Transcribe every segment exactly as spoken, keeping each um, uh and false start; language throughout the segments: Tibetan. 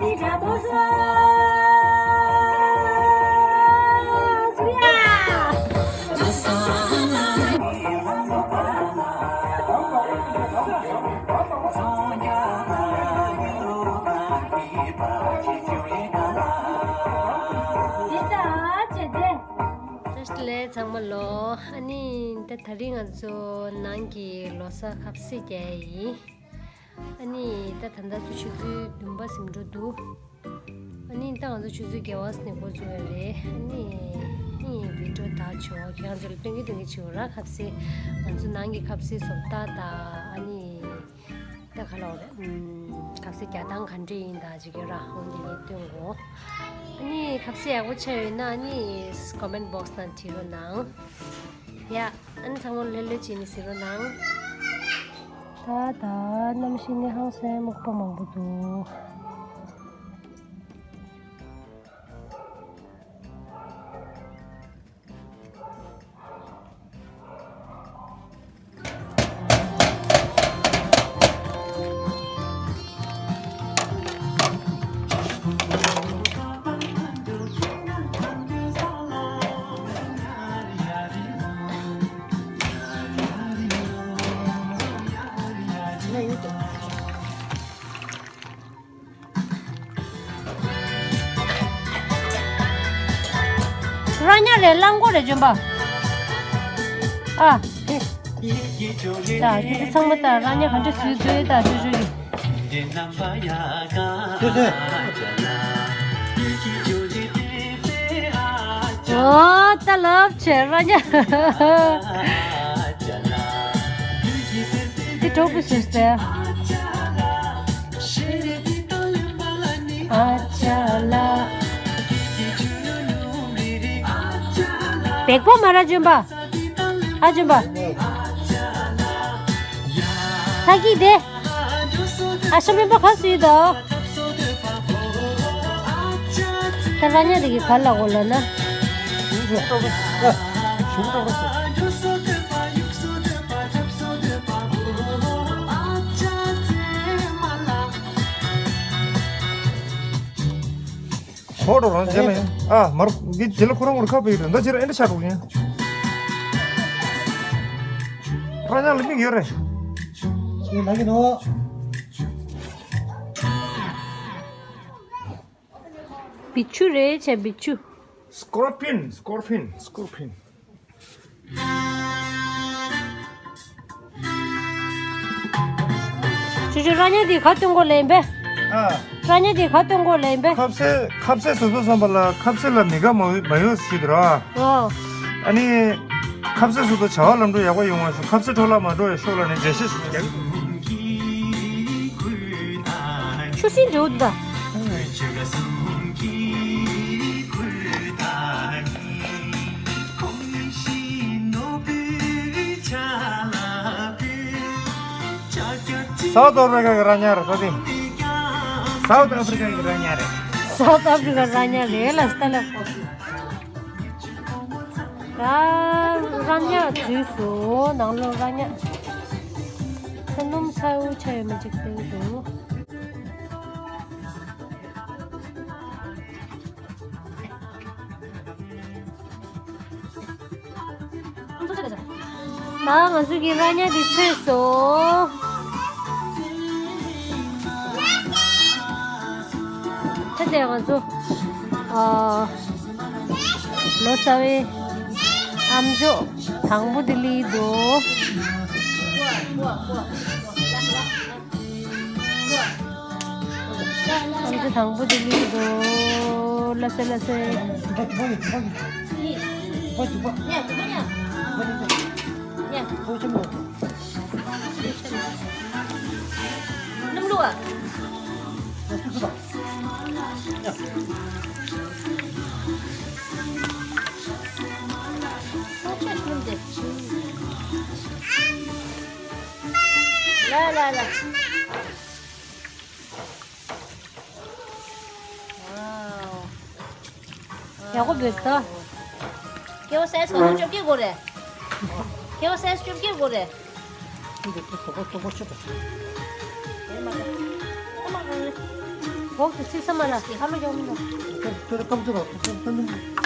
བཀྲ་ཤིས་བདེ་ལེགས་ཚང་མ་ལོ། ཨ་ནི་ད་དེ་རིང་ང་ཚོ་ནང་གི་ལོ་གསར་ཁ་ཟས་རྒྱག་ཡ་ཡིན། ཨ་ནི་ད་ད་ལྟ་ཚོ་ཆུ་ཚོད་བདུན་པ་ཟིན་འགྲོ་འདུག་ཨ་ནི་ད་ང་ཚོ་ཆུ་ཚོད་བརྒྱད་པ་ནས་འགོ་བཙུགས་ཡ་རེད། ཨ་ནི་ཨ་ནི་བི་ཌིའོ་ད་བྱོས། ཁྱེད་རང་ཚོ་ལ་སྟོན་གི་སྟོན་གི་བྱེད་འོ་ར། ཁ་ཟས་ང་ཚོ་ནང་གི་ཁ་ཟས་བཟོ་ལྟ་དང་། ཨ་ནི་ད་ག་ལ་འོ་རེད། ཨམ། ཁ་ཟས་རྒྱག་སྟངས་ག་འདྲ་ཡིན་ད་ཅིག་ཡོད་ར། འོ་འདི་ངས་སྟོན་གོ། ཨ་ནི་ཁ་ཟས་ཡག་པོ་ཆགས་ཡོད་ན་ཨ་ནི་ཀོ་མེན་ཊི་བོག་སི་ནང་བྲིས་རོགས་གནང་། ཡ། ཨ་ནི་ཚང་མ་ལྷོད་ལྷོད་བྱས་ནས་གཟིགས་རོགས་གནང་། ད་ད་གནམ་གཤིས་ནི་ཧང་སང་སྨུག་པ་མང་པོ་འདུག་ར་ཉག་རེད། རླངས་འཁོར་རེད་ལྗོན་པ། ཨ། ད་ཁྱེད་ཚོ་ཚང་མ་ད་ར་ཉག་ག་འདྲ་བཟོས་བཟོས་ད་ཅོ་ཅོ་ཡིན། ཅོ་ཅོ། འོ་ད་ལབ་བྱས་ར་ཉག་དེ་གྲོགས་པོ་བཟོས་ཟེར། ཨ་ཅག་ལགས། འབེག་པོ་མ་ར་ལྗོན་པ། ཨ་ལྗོན་པ། ད་གི་དེ། ཨ་ཤ་མེད་པ་ག་སུ་ཡི་དོ། ད་ར་ཉག་དེ་གི་ག་ལ་གོ་ལ་ན། ཧོ་ཏོ་རང་རྗེས་ལ་ཡིན། ཨ་མར་གི་རྗེས་ལ་ཁོ་རང་ངོར་ཁ་བུད་ཡོད་རེད། འདི་རྗེས་ལ་ཨེ་འདྲ་ཆགས་འགྲོ་གི་ཡིན། ར་ཉག་ལ་མིག་ཡོད་རེད། ཡོད་ལ་གི་ནོ། བི་ཆུ་རེད་བྱས་བི་ཆུ། སྐོར་པིན། སྐོར་པིན། སྐོར་པིན། ཅོ་ཅོ་ར་ཉག་དེ་ག་སྟོན་གོ་ལེན་པས། ཨ། ར་ཉག་དེ་ག་སྟོན་གོ་ལེན་པས། ཁ་ཟས་ཁ་ཟས་བཟོ་བཟོ་བསམ་པ་ལ་ཁ་ཟས་ལ་མི་དགའ་མ་མ་ཡོང་ཞིག་འདུག་ར། ཨོ། ཨ་ནི། ཁ་ཟས་བཟོ་བཟོ་བྱ་བ་ལམ་འགྲོ་ཡག་པོ་ཡོང་བ་ཞིག་ཁ་ཟས་འཕྲོ་བརླག་མ་འགྲོ་བའི་ཤོག་ལ་ནི་འགྲེལ་བཤད་ཞིག་རྒྱག་ཆུ་སྲིན་འདྲ་བོ་འདུག་ད། སའུ་ཐི་ཨ་ཕི་རི་ཀ་གི་ར་ཉག་རེད་ད་དེ། སའུ་ཐི་ཨ་ཕི་རི་ཀ་གི་ར་ཉག་རེད། སའུ་ཐི་ཨ་ཕི་རི་ཀ་ར་ཉག་རེད་ལ་སྟ་ལ། ད་ར་ཉག་འཛུལ་སོང་ནང་ལོགས་ར་ཉག་ད་སྣུམ་ཚ་བོ་ཆགས་ཡོད་མི་འཇིག་སྟེར་འདུག་ད་ང་ཚོ་གི་ར་ཉག་འདི་ཚོས་སོ། ད་དེ་ང་ཚོ་ཨ། ལོ་གསར་བའི་ཨམ་ཅོག་དང་པོ་དེ་ལི་འདུག་ཨམ་ཅོག་དང་པོ་དེ་ལི་འདུག་ལ་སེ་ལ་སེ། ལ་ལ་ལ། ཡག་པོ་བཟོས་ད། ཁྱེད་བོ་སའི་ཛི་ག་ཚོད་བཅོ་བརྒྱད་དགོས་རེད། ཁྱེད་བོ་སའི་ཛི་བཅོ་བརྒྱད་དགོས་རེད། འདི་ཚོ་བཟོ་པོ་གཙོ་བོ་ཆེ་པོ། འོག་ཏུ་ཚིག་ས་མ་ལ་ཧ་ལོ་ཡོང་མི་འདུག་ཁྱོད་ཁྱོད་ཀམ་ཚུགས་ལ་ཁྱོད་ཁྱོད་ཁྱོད། ཁ་ཚིག་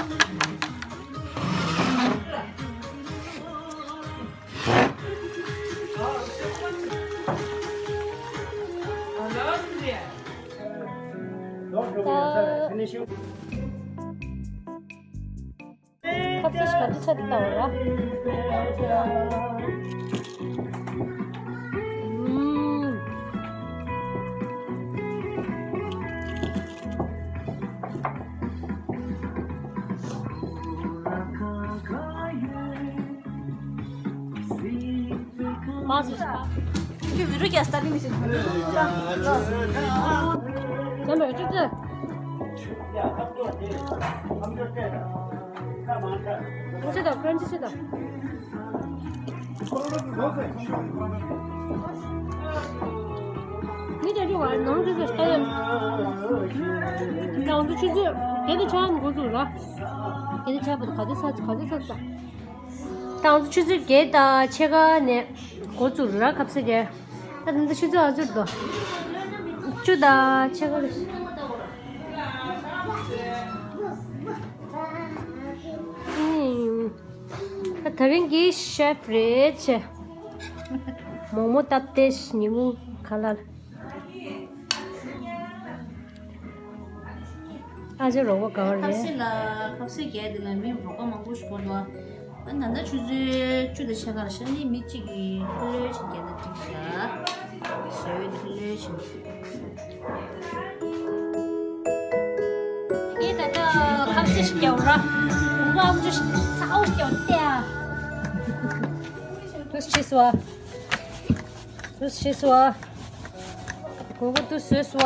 ག་འདྲ་ཆགས་འདུག་ལྟ་བ་ར། ཨུམ། མ་སུ་ཤ། ཁྱོད་བི་རུ་རྒྱ་སྟ་ལིང་ཞིག་ཁྱོད་ད་ཁྱོད་ཅི་ཤི་ད། ངས་ཀྱང་ཅི་བར་ནང་དུ་ཚོ་ལྟ་ཡམ། ད་ང་ཚོ་ཆུ་ཚོད་བརྒྱད་དང་ཕྱེད་ཀ་ནས་འགོ་ཚུགས་ར། བརྒྱད་དང་ཕྱེད་པ་དང་ག་ཚོད་ཚར་ག་ཚོད་ཚར་ད། ད་ང་ཚོ་ཆུ་ཚོད་བརྒྱད་དང་ཕྱེད་ཀ་ནས་འགོ་ཚུགས་ར་ཁ་ཟས་རྒྱག་ད་ད་ལྟ་ཆུ་ཚོད་ག་ཚོད་འདུག་བཅུ་དང་ཕྱེད་ཀ་རེད། ཨིན། ད་དེ་རིང་གི་ཤེཕ་རེད་ཆེ། མོག་མོག་བཏབ་སྟེ་ཉིན་གུང་ཁ་ལག་ཨ་ཅེ་རོགས་པ་ག་བ་རེད། ཁ་ཟས་ལ་ཁ་ཟས་རྒྱག་དེ་ལ་མི་རོགས་པ་མང་པོ་ཞིག་དགོས་འདུག་ཨ་ད་ལྟ་ཆུ་ཚོད་བཅུ་དང་ཕྱེད་ཀ་རེད་ཤག་ནི་མི་གཅིག་གིས་ལྷོད་ལྷོད་ཅིག་རྒྱག་ན་འགྲིག་ཤག་བཟོས་ལྷོད་ལྷོད་ཅིག་ངས་ད་ལྟ་ཁ་ཟས་ཤིག་རྒྱག་ར། ཨུ་ཨམ་ཅོ་ཤིག་ཚ་བོ་ཤིག་རྒྱག་སྟེ་ཨ། དུས་ཕྱིས་སོ། དུས་ཕྱིས་སོ། གོ་གོ་དུས་སོས་སོ།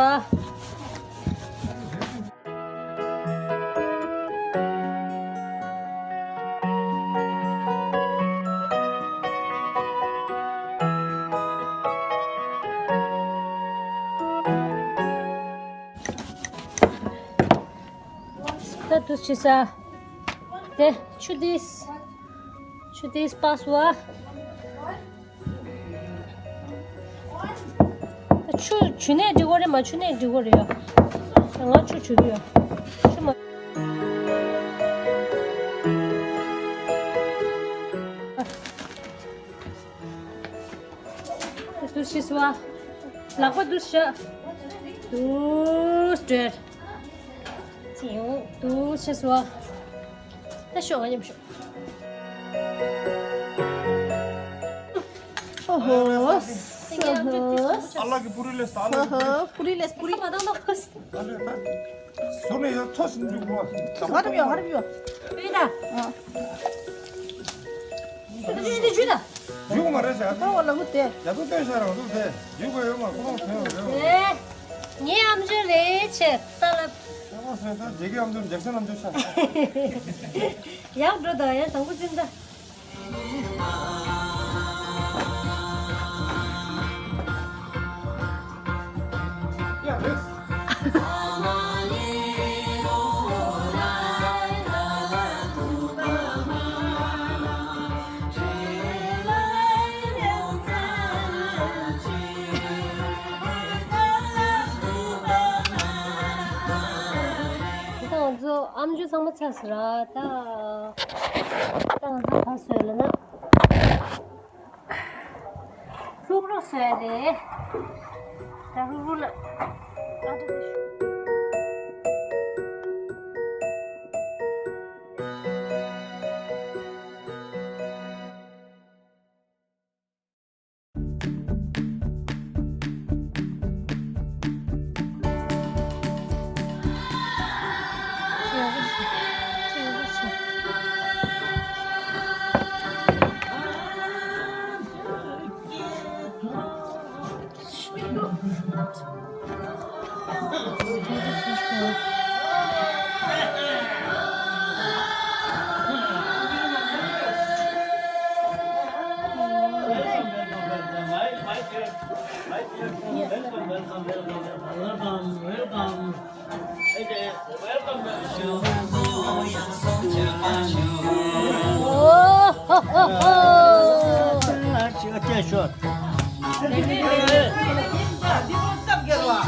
ད་དུས་ཕྱིས་ས། དེ་ཆུ་དིས། ཆུ་དིས་པ་སུ་ཨ། ཆུ་ཆུ་ནས་འགྲིག་གོ་རེད་མ་ཆུ་ནས་འགྲིག་གོ་རེད་ཡ། ང་ཆུ་ཆུ་གི་ཡ། ཆུ་མ། དུས་ཕྱིས་སོ། ལག་པ་དུས་ཤ། དུས་སྤྲད། ཅིའུ་དུས་ཕྱིས་སོ། ད་ཤོག་ང་མཉམ་ཤོག་ཨོ་ཧོ། ཨ་ལ་གི་པུ་རི་ལས་ཨ་ལ་གི་པུ་རི། པུ་རི་ལས་པུ་རི། ཨ་ལ་ད། ཟུར་ནས་ཡར་ཐོ་ཞིག་འཇུག་དགོས། ཧ་རབ་ཡོད་ཧ་རབ་ཡོད། ཨེ་ད། ཨ། ད་ཅི་ཞིག་འདི་ཇུས་ད། ཇུས་མ་རེད་ཟེར། ད་བ་ལ་མུ་དེ། ཡ་ཏུ་སྟོན་ཤ་རང་ཏུ་དེ། ཇུས་ག་ཡོད་མ་ཁོ་རང་ཐོན་རེད། ཨེ། ངའི་ཨམ་ཅོག་རེད་ཆེ་ད་ལ། ད་བ་སོན་ད་ཇེ་གི་ཨམ་ཅོག་ཇེག་སན་ཨམ་ཅོག་ཤ། ཡག་འགྲོ་ད་ཡང་དང་པོ་ཅི་འདྲ། ད་ང་ཚོ་ཨམ་ཅོག་ཚང་མ་ཚར་སོང་ར་ད། ད་ང་ཚོ་ག་སོས་ལ་ན། ལྷུག་རོ་སོས་རེད། ད་ལྷུག་རོ་ལ། ཨ་ད་དེ་ཤུ། Welcome, welcome, welcome. Oh, ho, ho, ho. Let's see what they shot. འདི་ཁོ་རྩབ་རྒྱལ་བ།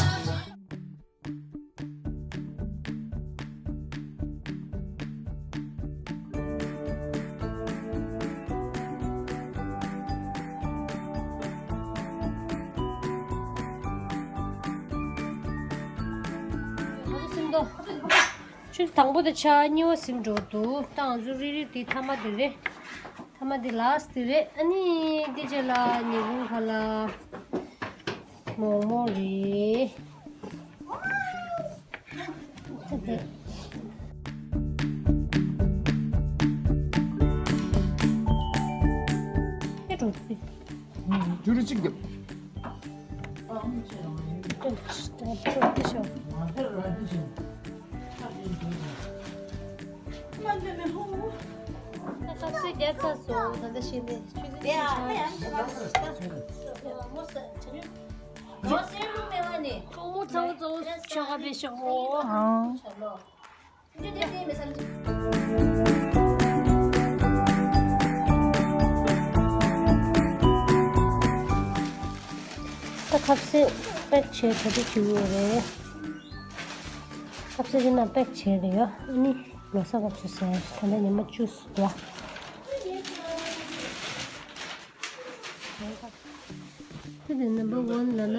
ཆུ་དང་པོ་དང་ཆ་གཉིས་པ་ཟིན་འགྲོ་འདུག་ད་ང་ཚོ་རེ་རེ་དེ་ཐ་མ་དེ་རེད། ཐ་མ་དེ་ལ་སི་དེ་རེད། ཨ་ནི་དེ་རྗེས་ལ་ཉི་གུང་ཁ་ལ་མོག་མོག་རེད། ད་དེ། ཨེ་འགྲོ་དེ། ཇུ་རུ་གཅིག་རྒྱབ། ད་ཁ་ཟས་པེག་བྱས་ག་དུས་བྱེད་ཀྱི་ཡོད་རེད། ཁ་ཟས་དེ་ནང་པེག་བྱས་རེད་ཡ། ཨ་ནི་ལོ་གསར་སྐབས་སུ་ཟས། ད་ལྟ་ཉི་མ་བཅུ་ཙམ་འདུག་ད་དེ་ནམ་བར་ཝན་ལབ་ན་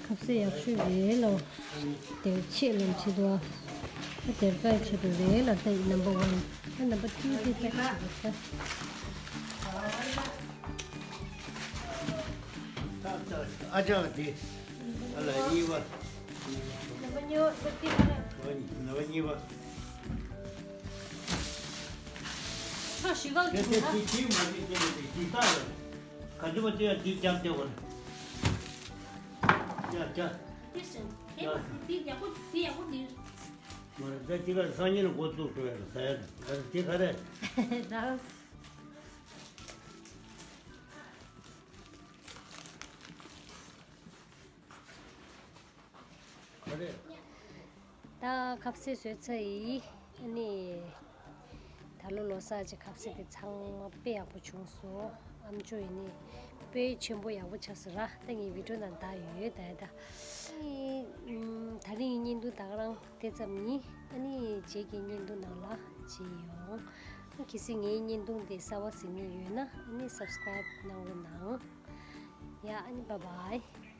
ཁ་ཟས་ཡག་ཤོས་རེད་ལོ། དེར་ཆེད་ལོ་བྱེད་དུ་བ། ད་དེར་པེག་བྱེད་དུ་རེད་ལ། ད་ནམ་བར་ཝན། ད་ནམ་བར་ཊུ་དེ་པེག་བྱེད་དུ་ད། ཨ་ཅག་དེ། ཨ་ལ་གཉིས་པ། ནམ་བར་གཉིས་པ་ད་དེ་ག་རེ། ནམ་བར་གཉིས་པ། ཁྲག་ཞི་གང་དེ་གི་དེ་འདུག་ན། དེ་དེ་མ་དེ་དེ་དེ་དེ་ད་ལ། ག་དུས་པ་དེ་ཡང་དེ་རྒྱབ་བསྡད་པ་ལ། ཡ་ཡ། དེ་སེང་། དེ་མ་དེ་ཡག་པོ་དེ་ཡག་པོ་དེ། མ་རེད། ད་དེ་ག་སང་ཉིན་ལ་འགོ་བཙུགས་འགྲོ་ཡ་ལ་ཟ་ཡ་ལ། ད་དེ་ག་རེད། ད། ག་རེ། ད་ཁ་ཟས་བཟོས་ཚར་ཡིན། ཨ་ནི་ད་ལོ་ལོ་གསར་གྱི་ཁ་ཟས་དེ་ཚང་མ་དཔེ་ཡག་པོ་བྱུང་སོང་། ཨམ་ཅོག་ཡིན་ནི་དཔེ་ཆེན་པོ་ཡག་པོ་ཆགས་སོང་ར། ད་ངའི་བི་ཌིའོ་ནང་བཏང་ཡོད་ད་ཡ་ད། ཨ་ནི་ད་རིང་བརྙན་ཐུང་ད་ག་རང་དེ་ཙམ་ཡིན། ཨ་ནི་རྗེས་ཀྱི་བརྙན་ཐུང་ནང་ལ་མཇལ་ཡོང་། གལ་སྲིད་ངའི་བརྙན་ཐུང་དེ་གསར་པ་གཟིགས་མཁན་ཡོད་ན་ཨ་ནི་སབ་སི་ཀ་རའིབ་གནང་རོགས་གནང་། ཡ་ཨ་ནི་བཱའི་བཱའི།